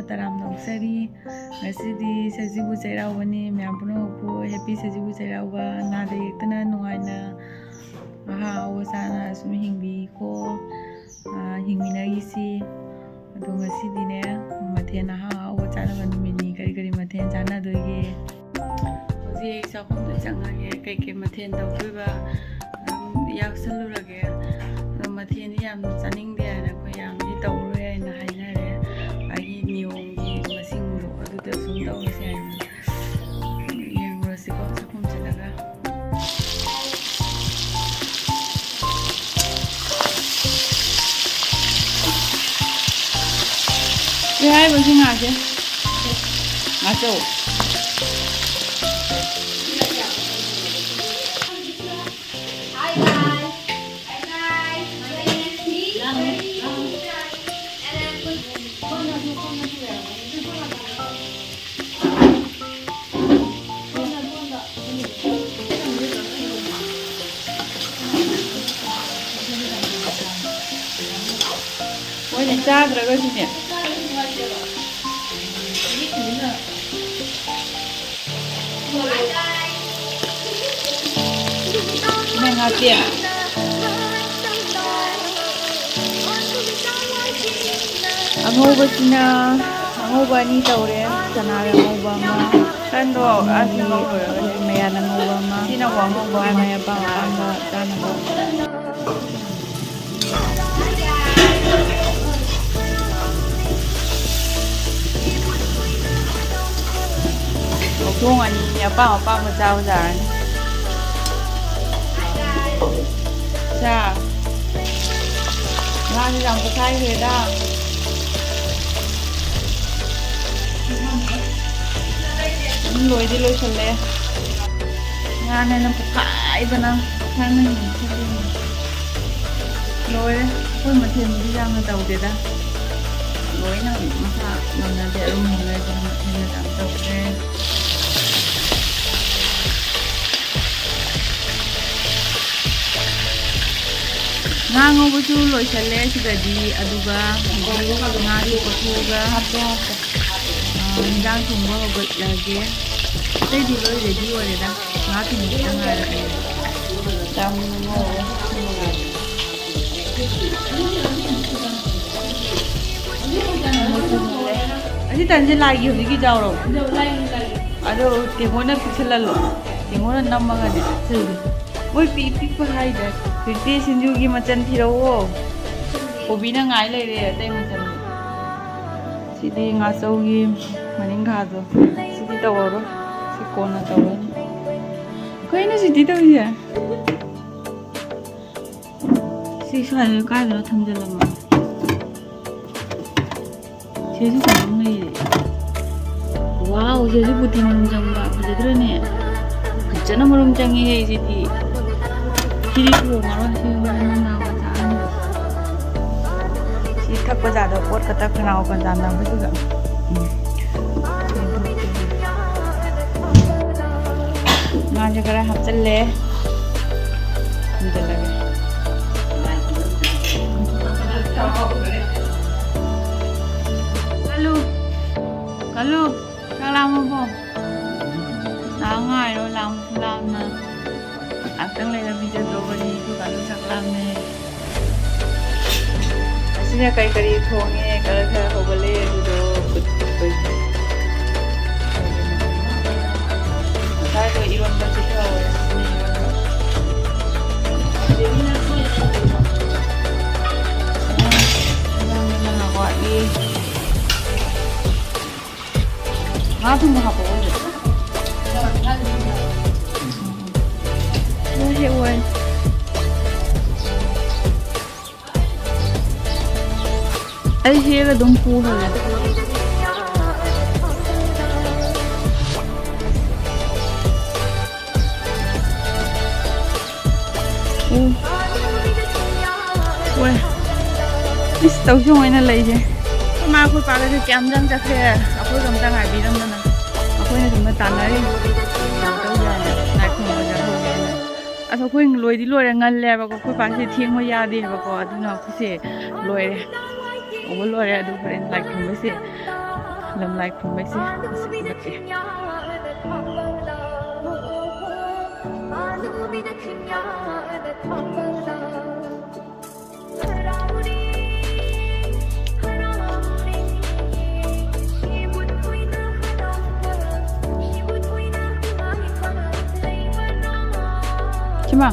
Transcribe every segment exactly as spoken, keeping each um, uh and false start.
ꯇꯔꯥꯝꯅ ꯑꯣꯛꯆꯔꯤ꯫ ꯉꯁꯤꯗꯤ ꯁꯖꯤꯕꯨ ꯆꯩꯔꯥꯎꯕꯅꯤ꯫ ꯃꯌꯥꯝ ꯄꯨꯝꯅꯃꯛꯄꯨ ꯍꯦꯄꯤ ꯁꯖꯤꯕꯨ ꯆꯩꯔꯥꯎꯕ꯫ ꯅꯥꯗ ꯌꯦꯛꯇꯅ ꯅꯨꯡꯉꯥꯏꯅ ꯑꯍꯥ ꯑꯍꯥꯎꯕ ꯆꯥꯅ ꯑꯁꯨꯝ ꯍꯤꯡꯕꯤꯀꯣ꯫ ꯑꯥ, ꯍꯤꯡꯃꯤꯟꯅꯔꯤꯁꯤ꯫ ꯑꯗꯣ ꯉꯁꯤꯗꯤꯅꯦ, ꯃꯊꯦꯜ ꯑꯍꯥ ꯑꯍꯥꯎꯕ ꯆꯥꯅꯕ ꯅꯨꯃꯤꯠꯅꯤ꯫ ꯀꯔꯤ ꯀꯔꯤ ꯃꯊꯦꯜ ꯆꯥꯅꯗꯣꯏꯒꯦ? ꯍꯧꯖꯤꯛ ꯆꯥꯛꯈꯨꯝꯗ ꯆꯪꯉꯒꯦ꯫ ꯀꯩꯀꯩ ꯃꯊꯦꯜ ꯇꯧꯗꯣꯏꯕ ꯑꯗꯨꯝ ꯌꯥꯎꯁꯜꯂꯨꯔꯒꯦ꯫ ꯑꯗꯣ ꯃꯊꯦꯜꯗꯤ ꯌꯥꯝꯅ ꯆꯥꯅꯤꯡꯗꯦ ꯍꯥꯏꯅ ꯑꯩꯈꯣꯏ ꯌꯥꯝꯗꯤ ꯇꯧꯔꯣꯏ ꯍꯥꯏꯅ ꯍꯥꯏꯅꯔꯦ꯫ ꯑꯩꯒꯤ ꯅꯤꯌꯣꯝꯒꯤ ꯃꯁꯤꯡꯗꯣ ꯑꯗꯨꯗ ꯁꯨꯝ ꯇꯧꯔꯁꯦ ꯍꯥꯏꯅ꯫ ꯌꯦꯡꯉꯨꯔꯁꯤꯀꯣ ꯆꯥꯛꯈꯨꯝ ꯆꯠꯂꯒ꯫ ꯀꯩ ꯍꯥꯏꯕ ꯁꯤ ꯉꯥꯁꯦ? ꯉꯥꯆꯧ꯫ ꯃꯣꯏꯅ ꯆꯥꯗ꯭ꯔꯒꯁꯨꯅꯦ꯫ ꯁꯤꯅ ꯉꯥꯇꯦꯛ꯫ ꯑꯉꯧꯕꯁꯤꯅ, ꯑꯉꯧꯕ ꯑꯅꯤ ꯇꯧꯔꯦ꯫ ꯆꯅꯥꯒ ꯑꯉꯧꯕ ꯑꯃ, ꯀꯟꯗꯣ ꯑꯁꯤ ꯉꯧꯔꯒ ꯃꯌꯥꯟ ꯑꯉꯧꯕ ꯑꯃ, ꯁꯤꯅ ꯑꯃꯨꯛ ꯑꯉꯧꯕ ꯑꯃ꯫ ꯃꯥꯏ ꯃꯥꯏ ꯑꯄꯥꯝ ꯑꯄꯥꯝꯕ ꯆꯥꯅꯕ꯫ ꯍꯧꯗꯣꯡ ꯑꯅꯤꯅꯦ ꯑꯄꯥꯝ ꯑꯄꯥꯝꯕ ꯆꯥꯕ ꯌꯥꯔꯅꯤ꯫ ꯆꯥ꯫ ꯉꯥꯁꯦ ꯌꯥꯝ ꯄꯣꯛꯈꯥꯏꯈ꯭ꯔꯦꯗ꯫ ꯑꯗꯨꯝ ꯂꯣꯏꯗꯤ ꯂꯣꯏꯁꯜꯂꯦ꯫ ꯉꯥꯅꯦꯅ ꯄꯣꯛꯈꯥꯏꯕꯅ ꯄꯣꯛꯈꯥꯏꯃꯟꯗꯅ ꯈꯜꯂꯤꯅꯦ꯫ ꯂꯣꯏꯔꯦ꯫ ꯑꯩꯈꯣꯏ ꯃꯊꯦꯜꯕꯨꯗꯤ ꯌꯥꯝꯅ ꯇꯧꯗꯦꯗ꯫ ꯂꯣꯏꯅ ꯃꯁꯥ ꯃꯥꯟꯅꯗꯦ꯫ ꯑꯔꯨꯝꯕ ꯂꯩꯕ ꯃꯊꯦꯜ ꯌꯥꯝ ꯇꯧꯗ꯭ꯔꯦ꯫ ꯉꯥ ꯉꯧꯕꯁꯨ ꯂꯣꯏꯁꯜꯂꯦ ꯁꯤꯗꯗꯤ, ꯑꯗꯨꯒ ꯍꯧꯖꯤꯛ ꯉꯥꯁꯨ ꯀꯣꯠꯊꯣꯛꯑꯒ, ꯑ, ꯏꯟꯖꯥꯡ ꯊꯣꯡꯕ ꯍꯧꯒꯠꯂꯒꯦ꯫ ꯑꯇꯩꯗꯤ ꯂꯣꯏ ꯔꯦꯗꯤ ꯑꯣꯏꯔꯦꯗ, ꯉꯥ ꯊꯣꯡꯕ ꯈꯤꯇꯪ ꯉꯥꯏꯔꯕꯅꯦ꯫ ꯌꯥꯝ ꯉꯧꯔꯦ꯫ ꯑꯁꯤ ꯇꯟꯁꯦ ꯂꯥꯏꯒꯤ ꯍꯧꯖꯤꯛꯀꯤ ꯌꯥꯎꯔꯕ? ꯑꯗꯣ ꯇꯦꯡꯉꯣꯅ ꯄꯤꯛꯁꯜꯍꯜꯂꯣ꯫ ꯇꯦꯡꯉꯣꯅ ꯅꯝꯃꯒꯅꯦ ꯄꯤꯛꯁꯜꯍꯜꯂꯣ꯫ ꯃꯣꯏ ꯄꯤ ꯄꯤꯛꯄ ꯍꯥꯏꯗ꯭ꯔꯦ꯫ ꯍꯧꯖꯤꯛꯇꯤ ꯁꯤꯡꯖꯨꯒꯤ ꯃꯆꯜ ꯊꯤꯔꯛꯑꯣ꯫ ꯀꯣꯕꯤꯅ ꯉꯥꯏ ꯂꯩꯔꯦ ꯑꯇꯩ ꯃꯆꯜꯗꯤ꯫ ꯁꯤꯗꯤ ꯉꯥꯆꯧꯒꯤ ꯃꯅꯤꯡꯈꯥꯗꯣ꯫ ꯁꯤꯗꯤ ꯇꯧꯔꯔꯣꯏ꯫ ꯁꯤ ꯀꯣꯟꯅ ꯇꯧꯔꯅꯤ꯫ ꯀꯩꯅꯣ ꯁꯤꯗꯤ ꯇꯧꯔꯤꯁꯦ? ꯁꯤ ꯁ꯭ꯋꯥꯏꯗ ꯀꯥꯏꯗꯅꯣ ꯊꯝꯖꯤꯜꯂꯝꯃꯣ꯫ ꯁꯤꯁꯨ ꯀꯩꯅꯣꯝ ꯂꯩꯔꯦ꯫ ꯋꯥꯎ, ꯁꯤꯁꯨ ꯕꯨꯇꯤ ꯃꯔꯨꯝ ꯆꯪꯕ꯫ ꯐꯖꯗ꯭ꯔꯅꯦ? ꯐꯖꯅ ꯃꯔꯨꯝ ꯆꯪꯉꯤꯍꯦ ꯁꯤꯗꯤ꯫ ꯁꯤꯗꯤ ꯊꯣꯡꯉꯔꯣꯏ꯫ ꯁꯤ ꯍꯣꯔꯦꯟ ꯅꯨꯡꯗꯥꯡ ꯆꯥꯔꯅꯤ꯫ ꯁꯤ ꯊꯛꯄ ꯖꯥꯗꯣ ꯄꯣꯠ ꯈꯛꯇ ꯈꯅꯥꯎ ꯀꯟꯖꯥꯟꯅꯕꯗꯨꯗ꯫ ꯎꯝ꯫ ꯉꯥꯁꯦ ꯈꯔ ꯍꯥꯞꯆꯤꯜꯂꯦ꯫ ꯊꯝꯖꯤꯜꯂꯒꯦ꯫ ꯀꯜꯂꯨ, ꯀꯜꯂꯨ, ꯆꯥꯛ ꯂꯥꯝꯃꯕꯣ? ꯉꯥꯏꯍꯥꯛ ꯉꯥꯏꯔꯣ, ꯂꯥꯝꯃꯁꯨ ꯂꯥꯝꯅ꯫ ꯉꯥꯛꯇꯪ ꯂꯩꯔ ꯄꯤꯖꯗꯧꯕꯅꯤ꯫ ꯑꯩꯈꯣꯏ ꯀꯜꯂꯨ ꯆꯥꯛ ꯂꯥꯝꯃꯦ꯫ ꯑꯁꯤꯅ ꯀꯔꯤ ꯀꯔꯤ ꯊꯣꯡꯉꯦ, ꯈꯔ ꯈꯔ ꯍꯧꯒꯠꯂꯦ, ꯑꯗꯨꯗꯣ ꯎꯠꯄꯤꯒꯦ꯫ ꯉꯁꯥꯏꯗꯣ ꯏꯔꯣꯟꯕ ꯆꯤꯠꯊꯍꯧꯔꯦ꯫ ꯏꯔꯣꯟꯕ꯫ ꯏꯔꯣꯟꯕ ꯉꯥꯏꯍꯥꯛ ꯋꯥꯠꯂꯤ꯫ ꯉꯥ ꯊꯣꯡꯕ ꯍꯥꯞꯄꯛꯑꯣ꯫ ꯂꯣꯏ ꯍꯦꯛ ꯑꯣꯏ꯫ ꯑꯩ ꯍꯦꯛꯑꯒ ꯑꯗꯨꯝ ꯄꯨꯈ꯭ꯔꯒꯦ꯫ ꯎꯝ꯫ ꯍꯣꯏ꯫ ꯏꯁ, ꯇꯧꯁꯤ ꯌꯦꯡꯉꯣ ꯑꯩꯅ ꯂꯩꯁꯦ꯫ ꯑꯩꯈꯣꯏ ꯃꯥ ꯑꯩꯈꯣꯏ ꯄꯥꯒꯁꯦ ꯀꯌꯥꯝ ꯆꯪ ꯆꯠꯈ꯭ꯔꯦ꯫ ꯑꯩꯈꯣꯏꯒ ꯑꯝꯇ ꯉꯥꯏꯕꯤꯔꯝꯗꯅ꯫ ꯑꯩꯈꯣꯏꯅ ꯁꯣꯝꯗ ꯇꯥꯟꯅꯔꯤ꯫ ꯀꯩꯅꯣ ꯇꯧꯒꯦ ꯍꯥꯏꯅ, ꯉꯥꯏꯈꯣ, ꯕꯖꯥꯔ ꯍꯧꯒꯦ ꯍꯥꯏꯅ꯫ ꯑꯁ, ꯑꯩꯈꯣꯏ ꯂꯣꯏꯗꯤ ꯂꯣꯏꯔꯦ, ꯉꯜꯂꯦꯕꯀꯣ, ꯑꯩꯈꯣꯏ ꯄꯥꯁꯦ ꯊꯦꯡꯕ ꯌꯥꯗꯦꯕꯀꯣ, ꯑꯗꯨꯅ ꯑꯩꯈꯣꯏꯁꯦ ꯂꯣꯏꯔꯦ, ꯎꯕ ꯂꯣꯏꯔꯦ꯫ ꯑꯗꯨ ꯍꯣꯔꯦꯟ ꯂꯥꯏ ꯈꯨꯔꯨꯝꯕꯩꯁꯦ, ꯂꯝ ꯂꯥꯏ ꯈꯨꯔꯨꯝꯕꯩꯁꯦ ꯑꯁꯤ ꯎꯠꯂꯛꯀꯦ꯫ ꯁꯤꯃ꯫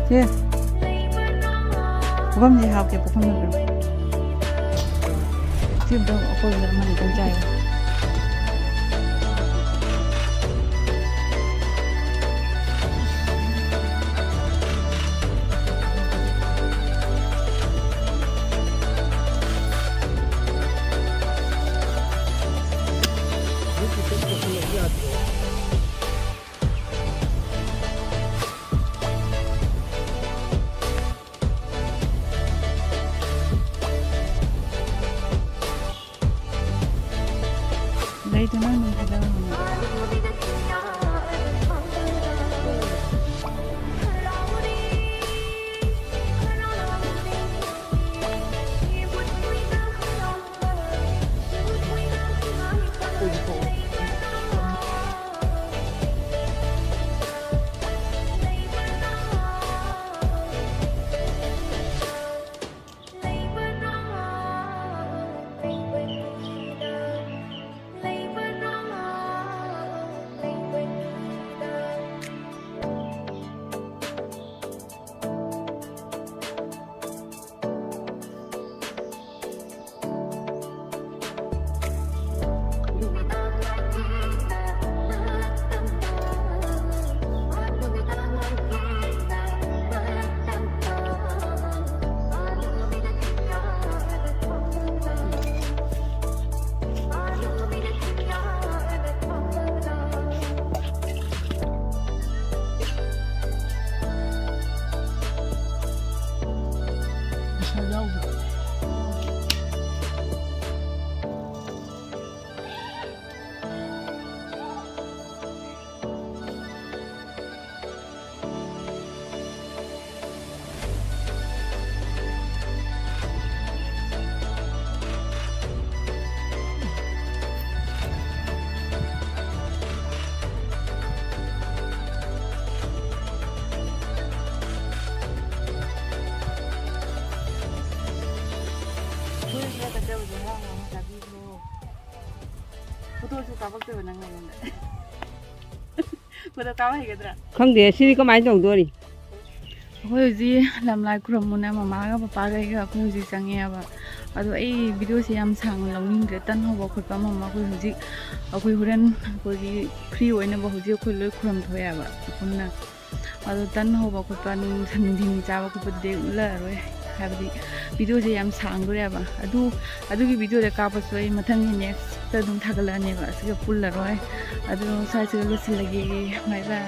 ꯁꯤ꯫ ꯄꯨꯈꯝꯁꯦ ꯍꯥꯞꯀꯦ, ꯄꯨꯈꯝ ꯅꯠꯇ꯭ꯔꯣ? ꯁꯤ ꯑꯝꯇ ꯑꯀꯣꯏꯕꯗ ꯑꯃ ꯑꯅꯤꯇꯪ ꯆꯥꯏꯌꯦ꯫ ꯂꯩꯗꯅ ꯅꯨꯡꯁꯤꯗꯕ꯫ ꯐꯣꯇꯣꯁꯨ ꯀꯥꯞꯄꯛꯇꯣꯏꯕ ꯅꯪ ꯑꯩꯉꯣꯟꯗ꯫ ꯐꯣꯇꯣ ꯀꯥꯞꯄ ꯍꯩꯒꯗ꯭ꯔꯥ? ꯈꯪꯗꯦ, ꯁꯤꯗꯤ ꯀꯃꯥꯏꯅ ꯇꯧꯗꯣꯔꯤ? ꯑꯩꯈꯣꯏ ꯍꯧꯖꯤꯛ ꯂꯝꯂꯥꯏ ꯈꯨꯔꯝꯃꯨꯅ ꯃꯃꯥꯒ ꯄꯄꯥꯒ ꯑꯩꯒ ꯑꯩꯈꯣꯏ ꯍꯧꯖꯤꯛ ꯆꯪꯉꯛꯑꯦꯕ꯫ ꯑꯗꯣ ꯑꯩ ꯚꯤꯗꯤꯑꯣꯁꯦ ꯌꯥꯝ ꯁꯥꯡꯅ ꯂꯧꯅꯤꯡꯗ꯭ꯔꯦ꯫ ꯇꯟ ꯍꯧꯕ ꯈꯣꯠꯄ ꯑꯃ ꯑꯃ ꯑꯩꯈꯣꯏ ꯍꯧꯖꯤꯛ, ꯑꯩꯈꯣꯏ ꯍꯣꯔꯦꯟ ꯑꯩꯈꯣꯏꯒꯤ ꯐ꯭ꯔꯤ ꯑꯣꯏꯅꯕ ꯍꯧꯖꯤꯛ ꯑꯩꯈꯣꯏ ꯂꯣꯏ ꯈꯨꯔꯝ ꯊꯣꯛꯑꯦꯕ ꯄꯨꯟꯅ꯫ ꯑꯗꯣ ꯇꯟ ꯍꯧꯕ ꯈꯣꯠꯄ, ꯅꯨꯡ-, ꯅꯨꯡꯊꯤꯟꯒꯤ ꯆꯥꯕ ꯈꯣꯠꯄꯗꯨꯗꯤ ꯑꯩ ꯎꯠꯂꯛꯑꯔꯣꯏ, ꯍꯥꯏꯕꯗꯤ ꯚꯤꯗꯤꯑꯣꯁꯦ ꯌꯥꯝ ꯁꯥꯡꯗꯣꯔꯦꯕ꯫ ꯑꯗꯨ, ꯑꯗꯨꯒꯤ ꯚꯤꯗꯤꯑꯣꯗ ꯀꯥꯞꯄꯁꯨ ꯑꯩ ꯃꯊꯪꯒꯤ ꯅꯦꯛꯁꯇ ꯑꯗꯨꯝ ꯊꯥꯒꯠꯂꯛꯑꯅꯦꯕ, ꯑꯁꯤꯒ ꯄꯨꯜꯂꯔꯣꯏ꯫ ꯑꯗꯨ ꯁ꯭ꯋꯥꯏꯁꯤꯒ ꯂꯣꯏꯁꯤꯜꯂꯒꯦ꯫ ꯕꯥꯏ ꯕꯥꯏ꯫